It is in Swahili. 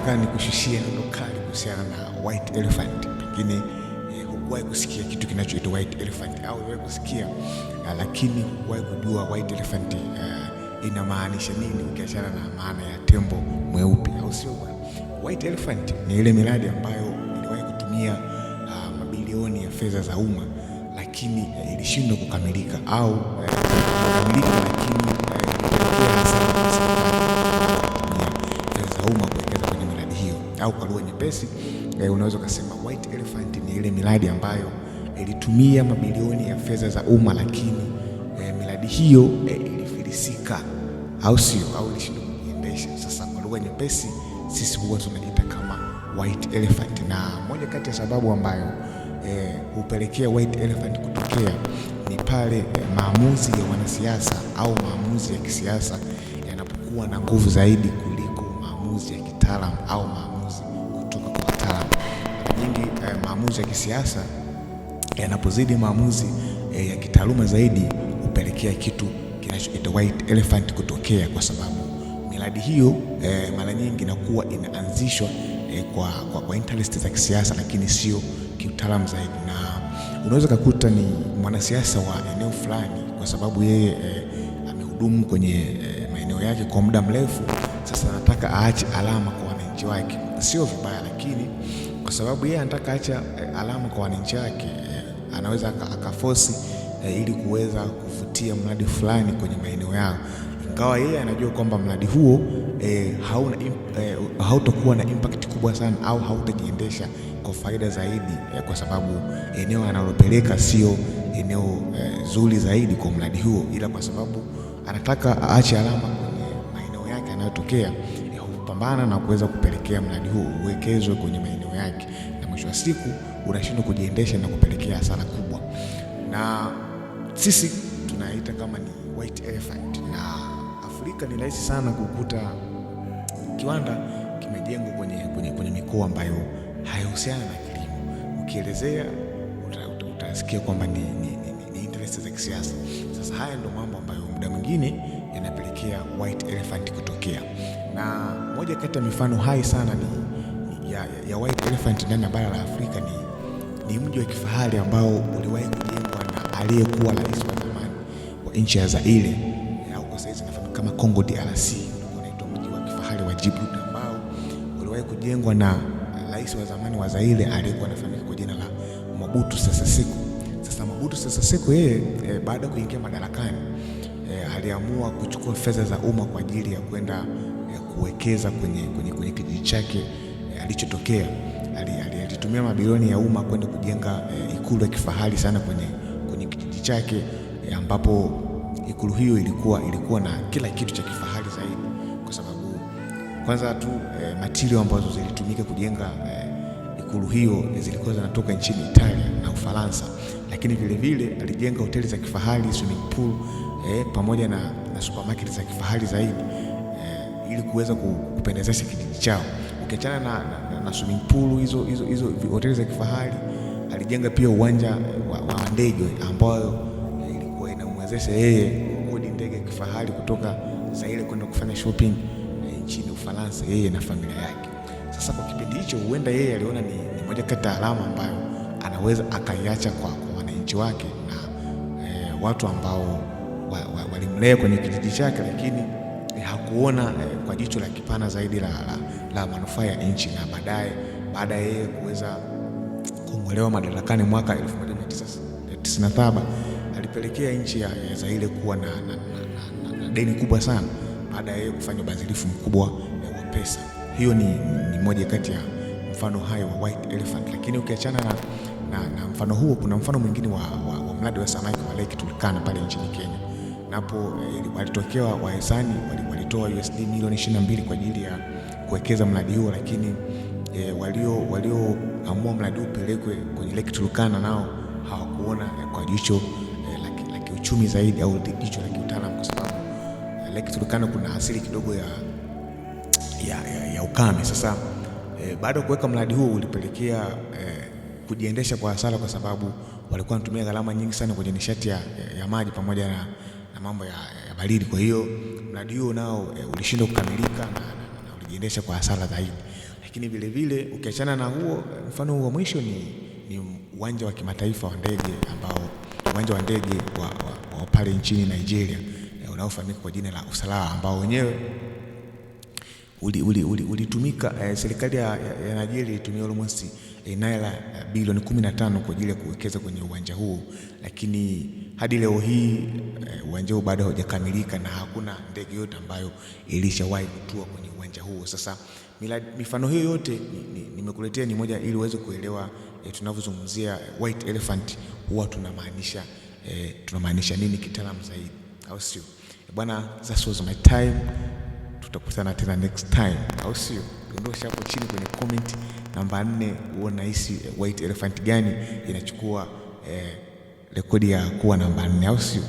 Nataka nikushushie neno kali kuhusiana na white elephant. Pengine hukuwahi kusikia kitu kinachoitwa white elephant au uliwahi kusikia lakini hukuwahi kujua white elephant inamaanisha nini ukiachana na maana ya tembo mweupe, au sio bwana? White elephant ni ile miradi ambayo iliwahi kutumia mabilioni ya fedha za umma lakini ilishindwa kukamilika au kukamilika lakini ilipelekea hasara kwa serikali kutumia fedha za umma kuwekeza kwenye miradi hiyo, au kwa lugha nyepesi unaweza ukasema white elephant ni ile miradi ambayo ilitumia mabilioni ya fedha za umma lakini miradi hiyo ilifilisika, au sio? Au ilishindwa kujiendesha. Sasa kwa lugha nyepesi sisi huwa tunaita kama white elephant, na moja kati ya sababu ambayo hupelekea white elephant kutokea ni pale maamuzi ya wanasiasa au maamuzi ya kisiasa yanapokuwa na nguvu zaidi kuliko maamuzi ya kitaalamu au maamuzi kutoka kwa wataalamu. Mara nyingi maamuzi ya kisiasa yanapozidi maamuzi ya kitaaluma zaidi hupelekea kitu kinachoitwa white elephant kutokea, kwa sababu miradi hiyo mara nyingi inakuwa inaanzishwa kwa interest za kisiasa, lakini sio kiutaalamu zaidi, na unaweza kukuta ni mwanasiasa wa eneo fulani kwa sababu yeye amehudumu kwenye maeneo yake kwa muda mrefu. Sasa anataka aache alama kwa wananchi wake, sio vibaya, lakini kwa sababu yeye anataka aache alama kwa wananchi wake anaweza akaforce ili kuweza kuvutia mradi fulani kwenye maeneo yao, ingawa yeye anajua kwamba mradi huo hauna hautakuwa na impact kubwa sana au hautajiendesha kwa faida zaidi kwa sababu eneo analopeleka sio eneo zuri zaidi kwa mradi huo, ila kwa sababu anataka aache alama kwenye maeneo yake anayotokea hupambana na kuweza kupelekea mradi huo uwekezwe kwenye maeneo yake, na mwisho wa siku unashindwa kujiendesha na kupelekea hasara kubwa, na sisi tunaita kama ni white elephant. Na Afrika ni rahisi sana kukuta kiwanda kimejengwa kwenye mikoa ambayo haihusiani na kilimo. Ukielezea utasikia kwamba ni interest za kisiasa. Sasa haya ndio mambo ambayo muda mwingine yanapelekea white elephant kutokea, na moja kati ya mifano hai sana ni ya white elephant ndani ya bara la Afrika ni mji wa kifahari ambao uliwahi kujengwa na aliyekuwa rais wa zamani wa nchi ya Zaire au kwa saizi inafahamika kama Congo DRC, ulikuwa unaitwa mji wa kifahari wa Djibouti ambao uliwahi kujengwa na rais wa zamani wa Zaire aliyekuwa anafahamika kwa jina la Mobutu Sese Seko. Sasa Mobutu Sese Seko yeye baada ya kuingia madarakani aliamua kuchukua fedha za umma kwa ajili ya kwenda kuwekeza kwenye kijiji chake alichotokea. Alitumia mabilioni ya umma kwenda kujenga ikulu ya kifahari sana kwenye kijiji chake ambapo ikulu hiyo ilikuwa na kila kitu cha kifahari zaidi, kwa sababu kwanza tu material ambazo zilitumika kujenga ikulu hiyo zilikuwa zinatoka nchini Italia na Ufaransa, lakini vile vile alijenga hoteli za kifahari, swimming pool pamoja na supermarket za kifahari zaidi ili kuweza kupendezesha kijiji chao. Ukiachana na swimming pool hizo hoteli za kifahari, alijenga pia uwanja wa ndege ambayo ilikuwa inamwezesha yeye kukodi ndege ya kifahari kutoka Zaire kwenda kufanya shopping nchini Ufaransa, yeye na familia yake. Sasa kwa kipindi hicho huenda yeye aliona ni moja kati ya alama ambayo anaweza akaiacha kwa wananchi wake na watu ambao walimlea kwenye kijiji chake, lakini hakuona kwa jicho la kipana zaidi la manufaa ya nchi. Na baadaye baada ya yeye kuweza kung'olewa madarakani mwaka 1997 alipelekea nchi ya Zaire kuwa na deni kubwa sana baada ya yeye kufanya ubadhirifu mkubwa wa pesa. Hiyo ni moja kati ya mfano hayo wa white elephant, lakini ukiachana na mfano huo, kuna mfano mwingine wa mradi wa samaki wa Lake Turkana pale nchini Kenya. Napo walitokea wahisani walitoa USD milioni 22 kwa ajili ya kuwekeza mradi huo, lakini walioamua mradi huo upelekwe kwenye Lake Turkana nao hawakuona kwa jicho la kiuchumi zaidi au jicho la kiutaalamu, kwa sababu Lake Turkana kuna asili kidogo ya ukame. Sasa baada ya kuweka mradi huo ulipelekea kujiendesha kwa hasara, kwa sababu walikuwa wanatumia gharama nyingi sana kwenye nishati ya maji pamoja na mambo ya baridi. Kwa hiyo mradi huo nao ulishindwa kukamilika na unajiendesha kwa hasara zaidi. Lakini vile vile ukiachana na huo mfano huo, mwisho ni uwanja wa kimataifa wa ndege ambao uwanja wa ndege wa pale nchini Nigeria unaofahamika kwa jina la Usalama ambao wenyewe ulitumika serikali ya Nigeria ilitumia almost naira bilioni 15 kwa ajili ya kuwekeza kwenye uwanja huo, lakini hadi leo hii uwanja huo bado haujakamilika na hakuna ndege yote ambayo ilishawahi kutua kwenye uwanja huo. Sasa mifano hiyo yote nimekuletea ni moja ili uweze kuelewa tunavyozungumzia white elephant huwa tunamaanisha nini kitaalamu zaidi, au sio bwana? That was my time, tutakutana tena next time, au sio? Dondosha hapo chini kwenye comment namba 4 uone nahisi white elephant gani inachukua rekodi ya kuwa namba 4, au sio?